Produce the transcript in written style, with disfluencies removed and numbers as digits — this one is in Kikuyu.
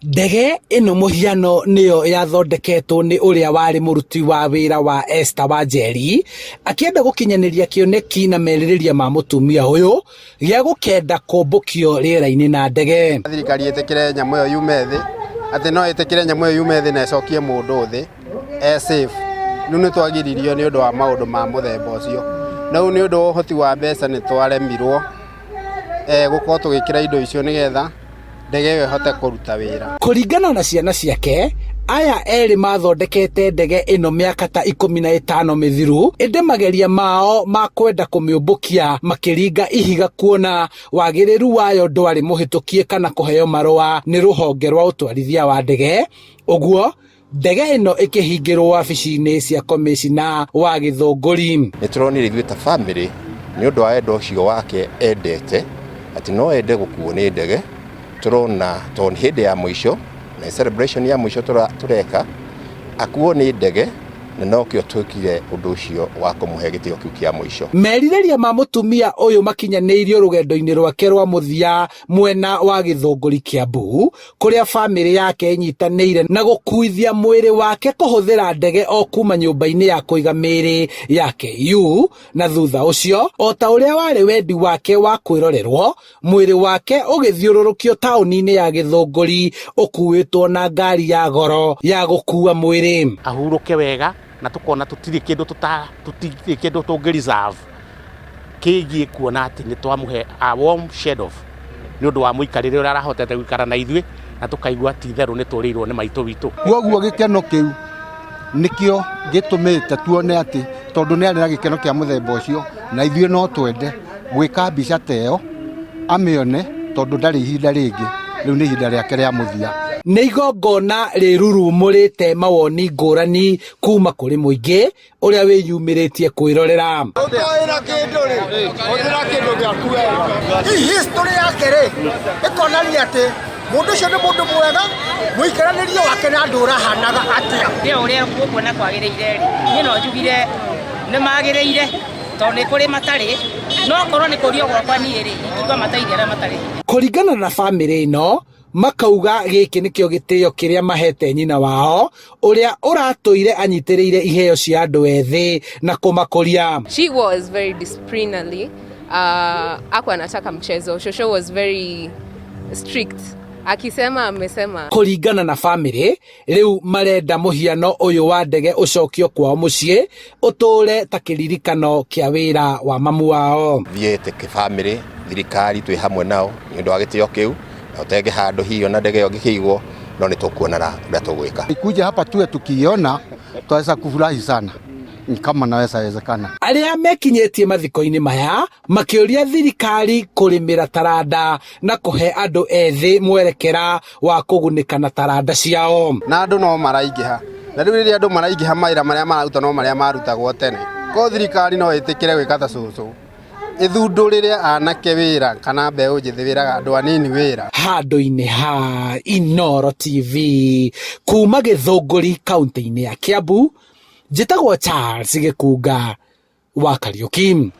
Ndege ĩno mũhiano nĩyo yathondeketwo nĩ ũrĩa warĩ mũruti wa wĩra wa Esther Wanjeri akĩenda gũkinyanĩria kĩoneki na merirĩria ma mũtumia ũyũ gĩa gũkenda kũmbũkio rĩera-inĩ na ndege. Thirikari ĩtĩkĩre nyamũ ĩyo yume thĩ, atĩ no ĩtĩkĩre nyamũ ĩyo yume thĩ na ĩcokie mũndũ thĩ e safe. Rĩu nĩ twagiririo nĩ ũndũ wa maũndũ ma mũthemba ũcio. Na rĩu nĩ ũndũ wa ũhoti wa mbeca nĩ twaremirwo gũkorwo tũgĩkĩra indo icio nĩgetha ndege ĩyo ĩhote kũruta wĩra. Kũringana na ciana ciake, aya erĩ mathondekete ndege ĩno mĩaka ta 15 mĩthiru, ĩndĩ mageria mao ma kwenda kũmĩũmbũkia makĩringa ihiga kuona wagĩrĩru wayo ndwarĩ mũhĩtũkie kana kũheo marũa nĩ rũhonge rwa ũtwarithia wa ndege, ũguo Ndege ĩno ĩkĩhingĩrwo wabici-inĩ cia komĩcina wa Gĩthũngũri. Nĩ tũronire ithuĩ ta bamĩrĩ nĩ ũndũ wa wendo ũcio wake endete atĩ no ende gũkuo nĩ ndege, tũrona tondũ nĩ hĩndĩ ya mũico na nĩ celebration ya mũico tũreka, akuo nĩ ndege na nokĩo twekire ũndũ ũcio wa kũmũhe gĩtĩo kĩu kĩa mũico. Merirĩria ma mũtumia ũyũ makinyanĩirio rũgendo-inĩ rwake rwa mũthia mwena wa Gĩthũngũri Kiambu, kũrĩa famĩlĩ yake ĩnyitanĩire na gũkuithia mwĩrĩ wake kũhũthĩra ndege o kuma nyũmba-inĩ ya kũiga mĩĩrĩ ya KU, na thutha ũcio, o ta ũrĩa warĩ wendi wake wa kwĩrorerwo, mwĩrĩ wake ũgĩthiũrũrũkio taũni-inĩ ya Gĩthũngũri ũkuĩtwo na ngari ya goro ya gũkuua mwĩrĩ. Ahurũke wega na tũkona tũtirĩ kĩndũ tũta tũtirĩ kĩndũ tũngĩ reserve kĩgiĩ kuona atĩ nĩ twamũhe a warm shed off nĩ ũndũ wa mũikarĩre ũrĩa arahotete gũikara na ithuĩ na tũkaigua ti itherũ nĩ tũrĩirwo nĩ maitũ witũ. Kwoguo gĩkeno kĩu nĩkĩo gĩtũmĩte tuone atĩ tondũ nĩ arĩ na gĩkeno kĩa mũthemba ũcio na ithuĩ no twende gwĩka mbica ta ĩyo amĩone tondũ ndarĩ ihinda rĩngĩ, rĩu nĩ ihinda rĩake rĩa mũthia. Nĩ igongona rĩrurumũrĩte mawoni ngũrani kuma kũrĩ mũingĩ ũrĩa wĩyumĩrĩtie kwĩrorera. Ũtoĩra kĩndũ rĩ, hũthĩra kĩndũ gĩaku wega. Hihi history yake rĩ, ĩkonania atĩ mũndũ ũcio nĩ mũndũ mwega, mũikaranĩrie wake na andũ ũrahanaga atĩa? Nĩ ũrĩa ũkuona kwagĩrĩire rĩ, niĩ no njugire nĩ magĩrĩire tondũ nĩ kũrĩ matarĩ, no korwo nĩ kũrio gwakwa niĩ rĩ, ingiuga mateithie arĩa matarĩ. Kũringana na bamĩrĩ ĩno, makauga gĩkĩ nĩkĩo gĩtĩo kĩrĩa mahete nyina wao ũrĩa ũratũire anyitĩrĩire iheo cia andũ ethĩ na kũmakũria. She was very disciplinary. Hakuwa anataka mchezo. Shosho was very strict. Akisema amesema. Kũringana na bamĩrĩ, Rĩu marenda mũhiano ũyũ wa ndege ũcokio kwao mũciĩ ũtũũre ta kĩririkano kĩa wĩra wa mamu wao. Thiĩte kĩbamĩrĩ, thirikari twĩ hamwe nao nĩ ũndũ wa gĩtĩo kĩu, na ũtenge handũ hihi ona ndege ĩyo ĩngĩkĩigwo, no nĩ tũkuonana ũrĩa tũgwĩka. Ikuje hapa tuwe tukiiona twaweza kufurahi sana kama naweza wezekana. Arĩa mekinyĩtie mathiko-inĩ maya makĩũria thirikari kũrĩmĩra taranda na kũhe andũ ethĩ mwerekera wa kũgunĩka na taranda ciao. Na andũ no maraingĩha na rĩu rĩrĩa andũ maraingĩha mawĩra marĩa mararuta no marĩa marutagwo tene ko thirikari no ĩtĩkĩre gwĩka ta cũcũ ĩthundũrĩre anake wĩra kana mbeũ njĩthĩ wĩra andũ anini wĩra. Handũ-inĩ ha Inooro TV kuma Gĩthũngũri kaũntĩ-inĩ ya Kiambu, njĩtagwo Charles Gĩkunga wa Kariũki.